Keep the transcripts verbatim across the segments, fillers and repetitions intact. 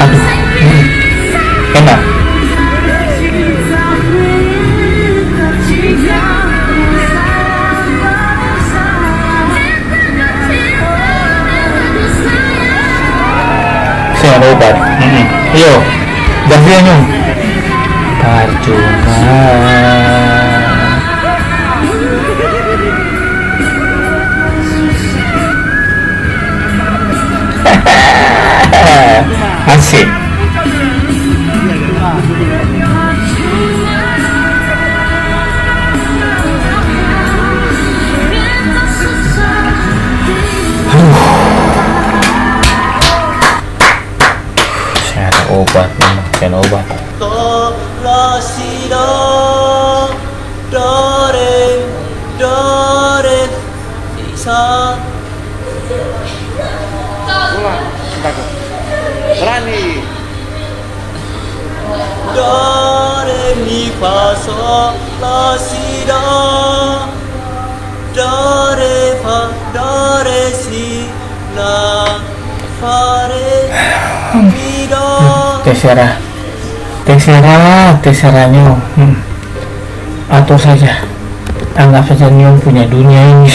Aduh, hmm, enak. Seng ada obat. Mm-mm. Iyo, gantian, Nyong. Parcuma. Asik. Aduh. Seng ada obat, memang seng ada obat. Do, la, si, do, do, re, do, re, sa. Ulang, sintako. Berani. Do, re, mi, fa, so, la, si, do. Do, re, fa, do, re, si, la, fa, re, mi, do. Terserah. Terserah, terserah Nyong. Hmm. Atur saja. Anggap saja Nyong punya dunia ini.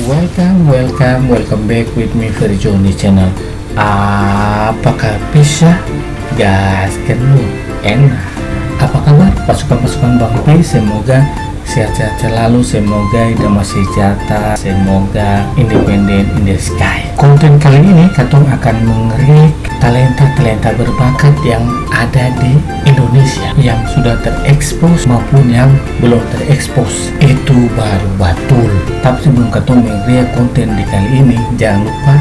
Welcome, welcome, welcome back with me, Ferry John, di channel Apakah Bisa. Gaskan dulu. Enak. Apa kabar pasukan-pasukan Bang Pi? Semoga sehat-sehat selalu, semoga damai sejahtera, semoga independent in the sky. Konten kali ini katong akan meng-react talenta-talenta berbakat yang ada di Indonesia yang sudah terekspos maupun yang belum terekspos. Itu baru batul. Tapi sebelum katong meng-react konten di kali ini, jangan lupa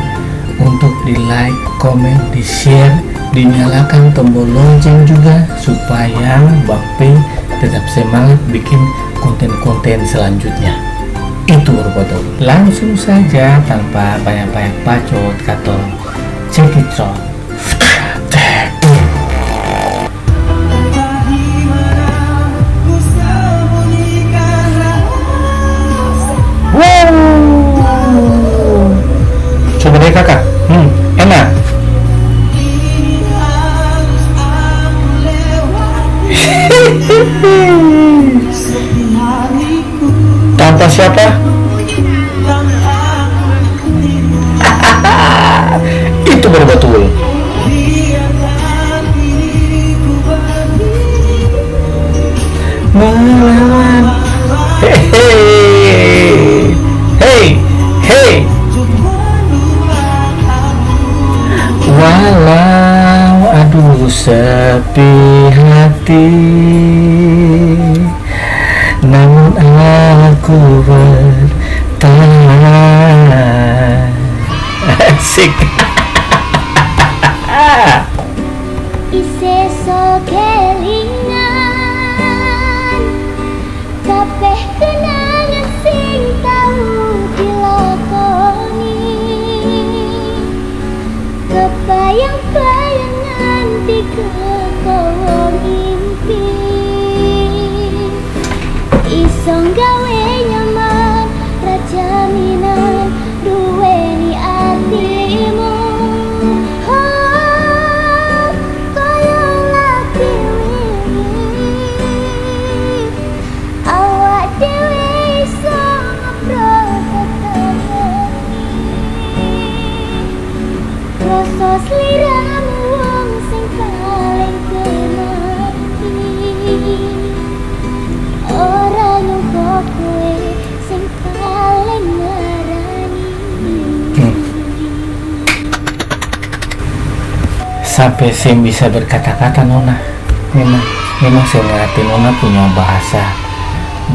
untuk di-like, komen, di-share, dinyalakan tombol lonceng juga supaya Bang Pi tetap semangat bikin konten-konten selanjutnya. Itu baru batul. Langsung saja tanpa banyak-banyak bacot, katong cekidot. Wow. Coba deh, Kakak. Hmm, enak. Tanpa siapa? Itu baru batul. Melawan. Hei, hei. Hei, hei. Walau, aduh, sepi hati. Namun aku bertahan. Asik. Ise so kelingan, kabeh kenangan sing tau dilakoni. Kabayang-bayangan di kekawa mimpi. Isong gawe nyaman, rajaminan duweni atimu. Ho, koyo laki wiwit. Awak dewe iso ngobrol tetangga. Rasa sliramu wong sing paling kena hati. Orang yang kau kue sing paling ngarani. Hmm. Sampe seng bisa berkata-kata, Nona. Memang, memang seng mengerti Nona punya bahasa,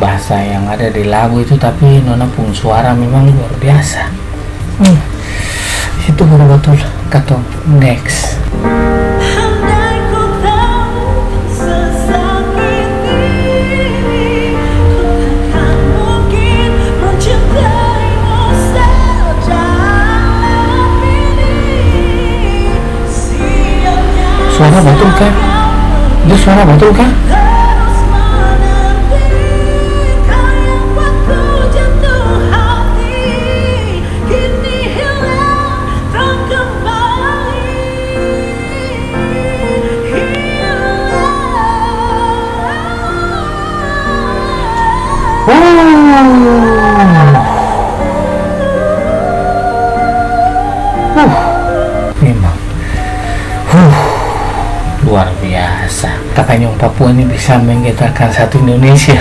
bahasa yang ada di lagu itu, tapi Nona pung suara memang luar biasa. Hmm. Itu Itu baru batul, katong next. Andai ku tahu kau sesakit ini, ku takkan mungkin mencintaimu sedalam ini. Suara batul ka? Dia suara batul ka? Huh. Huh. Memang. Huh. Luar biasa. Takanyong Papua ini bisa menggetarkan satu Indonesia.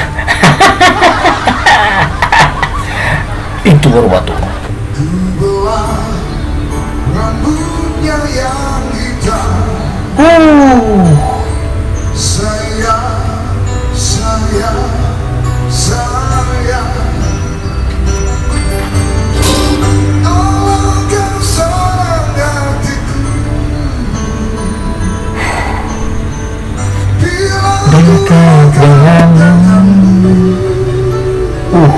Itu baru batul. Huh. Dekat denganmu. Uh.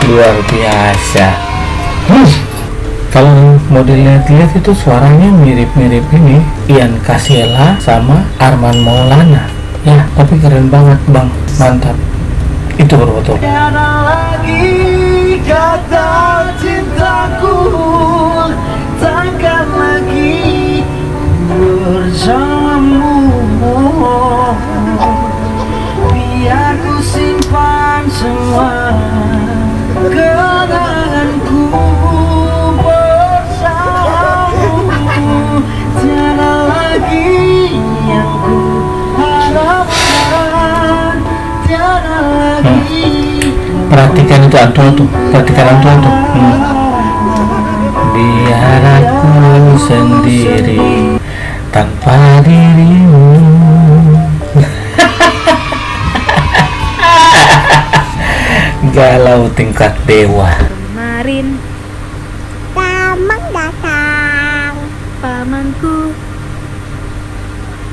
Luar biasa. Hmm. Kalo mo diliat-liat itu suaranya mirip-mirip ini, Ian Kasela sama Arman Maulana. Ya, tapi keren banget, Bang. Mantap. Itu baru betul. Tiada lagi kata cintaku, takkan lagi bersamamu. Biar ku simpan semua kenanganku bersamamu. Tiada lagi yang ku harapkan, tiada lagi. Hmm. Perhatikan itu, Antua tuh. Perhatikan Antua tuh. Hmm. Biar aku sendiri tanpa dirimu. Galau tingkat dewa. Kemarin. Tamang datang. Pamanku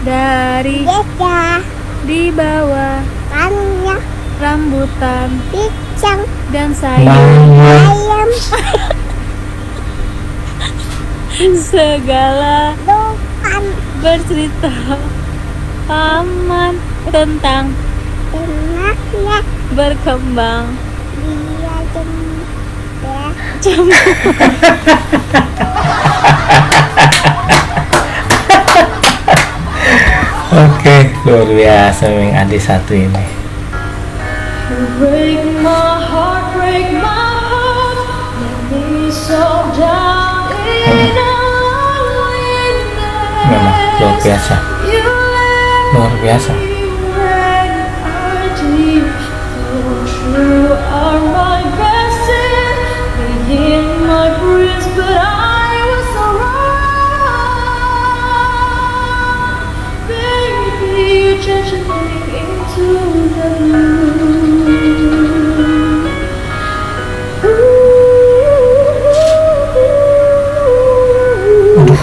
dari desa. Di bawah. Tanya. Rambutan. Pisang. Dan sayur. Mama. Ayam. Segala. Bukan. Bercerita. Paman tentang. Enaknya. Berkembang. Dia jem-, Oke, luar biasa memang Ade satu ini. Break my heart, break my heart, let me so down in a loneliness. Memang luar biasa. Luar biasa. You left me when I did. Though true are my best in being my prince, but I was so wrong. Baby, you changed me into the blue. Aduh.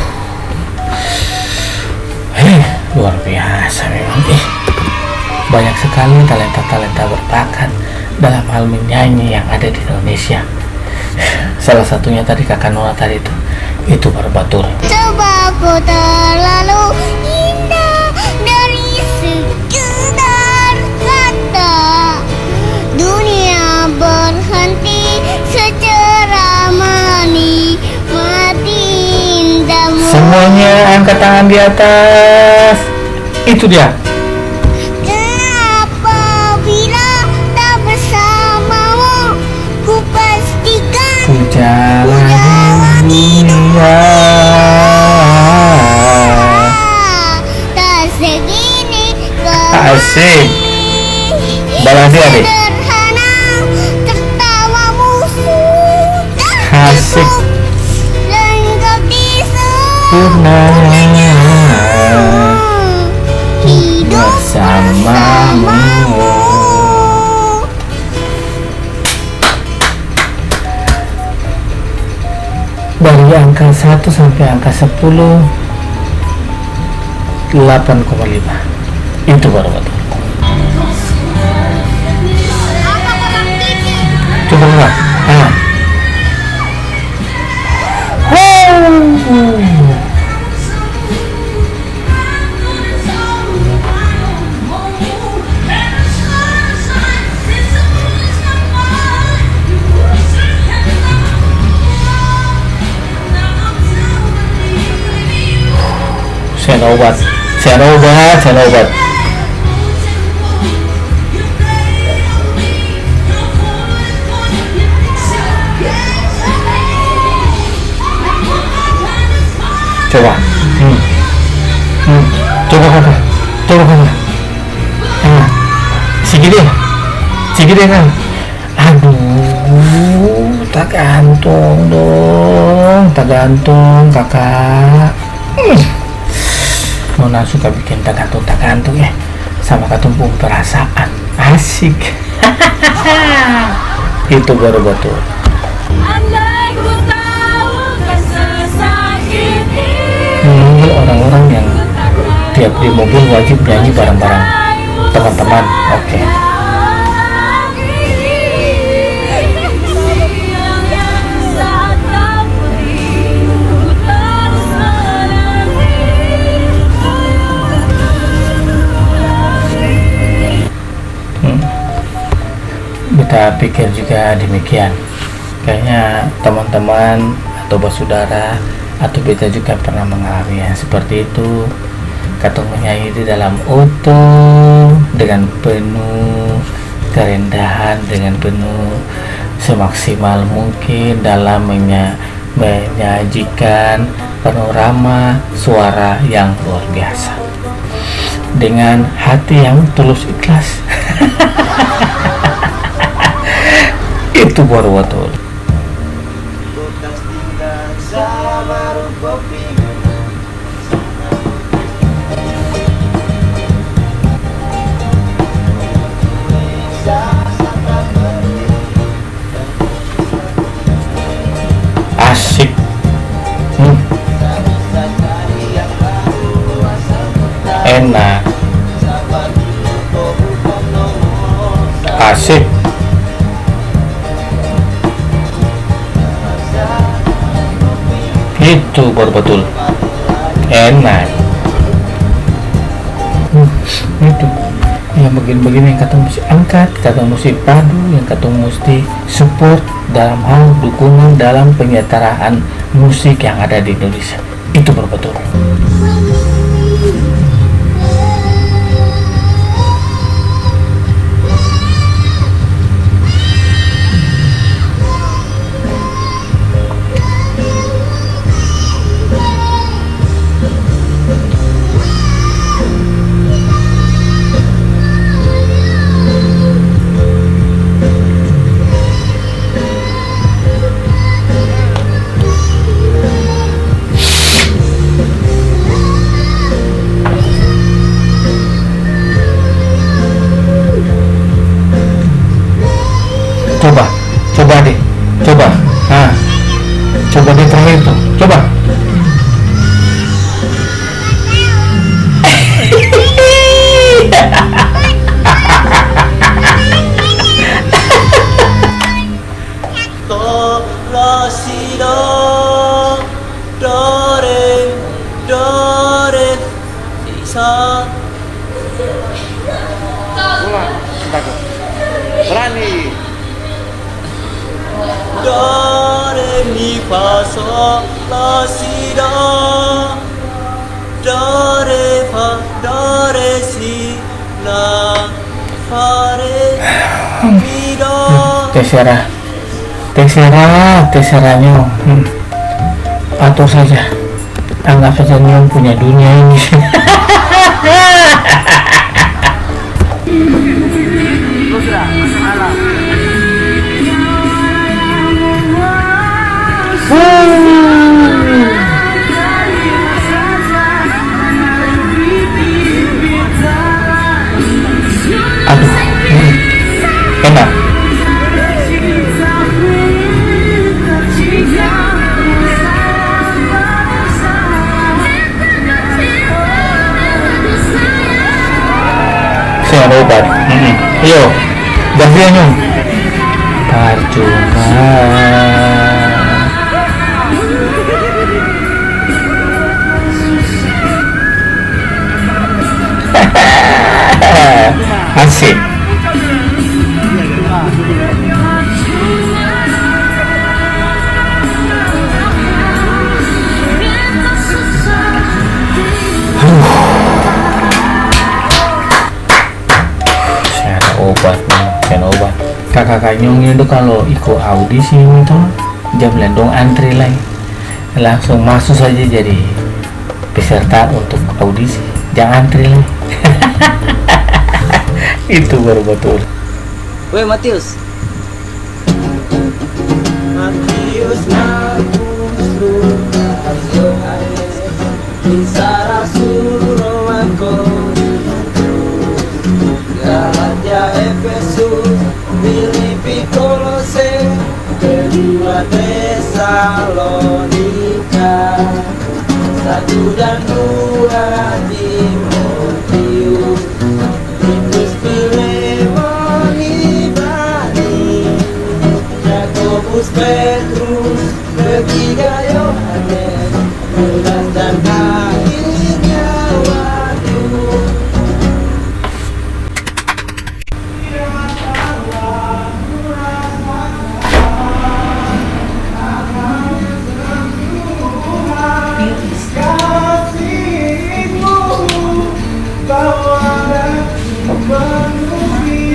Heh, luar biasa memang, eh. Banyak sekali talenta-talenta berbakat dalam hal menyanyi yang ada di Indonesia. Salah satunya tadi Kaka Noa tadi tuh, itu baru batul. Sebab kau terlalu indah dari sekedar kata. Dunia berhenti secara menikmati indamu. Semuanya angkat tangan di atas. Itu dia. Kenapa bila tak bersamamu, ku pastikan ku jalani hidup. Tak segini. Asik. Balas dia, Dik. Sederhana, tertawamu sudah cukup. Asik. Lengkap di Pernah hidup bersamamu. Dari angka satu sampai angka sepuluh, delapan koma lima. Itu baru batul. Coba ulang. Ah. Seng ada obat, seng ada obat, seng ada obat. Coba. Hmm. Hmm. Coba, Kaka. Coba, Kaka. Ah. Sigi deh. Sigi deh, Kaka. Aduh, tagantung dong, tagantung, Kaka. Hmm. Nona suka bikin tagantung-tagantung, eh. Sama katong pung perasaan. Asik. Itu baru batul. Andai ku tahu kan sesakit ini. Memanggil orang-orang yang tiap di mobil wajib nyanyi bareng-bareng teman-teman. Oke. Hmm. Beta pikir juga demikian. Kayaknya teman-teman atau basudara atau beta juga pernah mengalami yang seperti itu. Katong menyanyi di dalam oto dengan penuh kerendahan, dengan penuh semaksimal mungkin dalam menya-, menyajikan panorama suara yang luar biasa dengan hati yang tulus ikhlas. Itu baru batul. Asik. Hmm. Enak. Asik. Itu baru batul. Enak. Hmm, itu. Yang begini-begini yang katong musti angkat, katong musti padu, yang katong musti support dalam hal dukungan dalam penyetaraan musik yang ada di Indonesia. Itu baru batul. Coba, coba deh, coba. Ha. Coba deh terakhir tuh, coba. Do, la, si, do, do, re, do, re, sa. Ulang, Sintako. Berani. Do, re, mi, fa, so, la, si, do. Do, re, fa, do, re, si, la, fa, re, mi, do. Terserah. Terserah, terserah nyong. Hmm. Atur saja. Anggap saja nyong punya dunia ini. Kasih anyong. Parcuma. Asik. Seng ada obat, seng ada obat. Kaka-kaka nyong itu kalo iko audisi ini to, jang bilang dong antri lai. Langsung maso saja jadi peserta untuk audisi. Jang antri lai. Itu baru batul. Weh, Matius. Matius Markus Lukas Yohanes, Lisara Suro Markos, Galatia Efesus, Filipi Kolose, kedua Tesalonika, satu dan dua Timotius, Titus, Filemon, Ibrani, Yakobus, Petrus, ketiga Yohanes, Yudas, dan akhirnya Matius.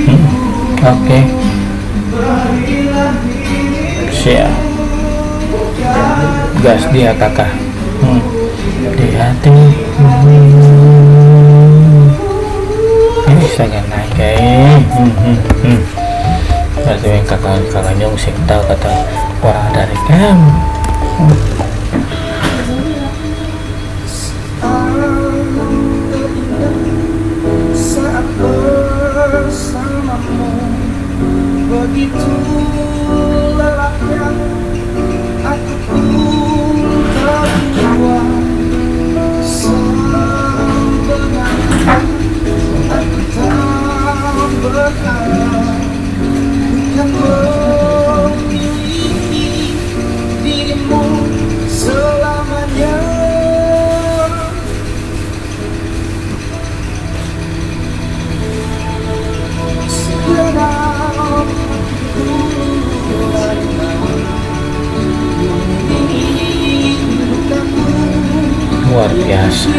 Hmm, oke. Siap. Gas dia, Kaka. Hmm. Di hati. Hmm. Eh, sagan naik, eh. Hmm, hmm, hmm. Berarti yang Kaka, Kaka nyong seng tau kata orang dari kam. Hmm. Saat bersamamu begitu lelahnya, aku pun tak kuat sebenarnya, aku tak berharap. Bukan memiliki dirimu selamanya. Segenap Luar biasa.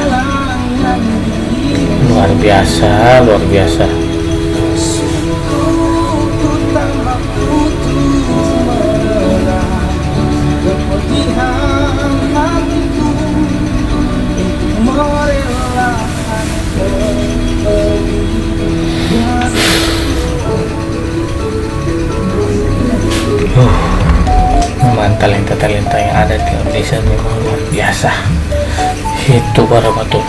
Luar biasa, luar biasa. Huh, memang talenta-talenta yang ada di Indonesia memang luar biasa. Itu baru batul.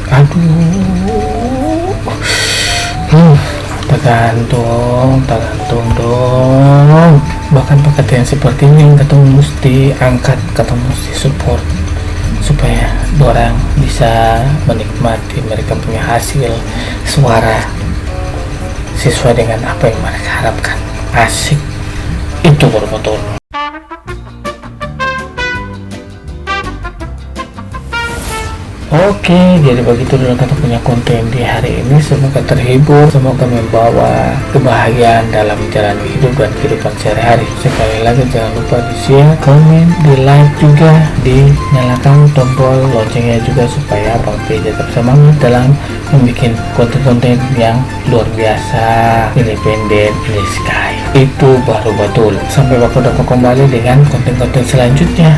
Aduh. Hmm, tagantung, tagantung dong. Bahkan pekerjaan seperti ini yang katong musti angkat, katong musti support supaya dorang bisa menikmati mereka punya hasil suara sesuai dengan apa yang mereka harapkan. Asik. Itu baru betul. Oke, jadi begitu dulu katong punya konten di hari ini. Semoga terhibur, semoga membawa kebahagiaan dalam jalan hidup dan kehidupan sehari-hari. Sekali lagi, jangan lupa di-share, komen, di-like juga, dinyalakan tombol loncengnya juga supaya Abang P tetap semangat dalam membuat konten-konten yang luar biasa, independen, in the sky. Itu baru betul. Sampai baku dapa kembali dengan konten-konten selanjutnya.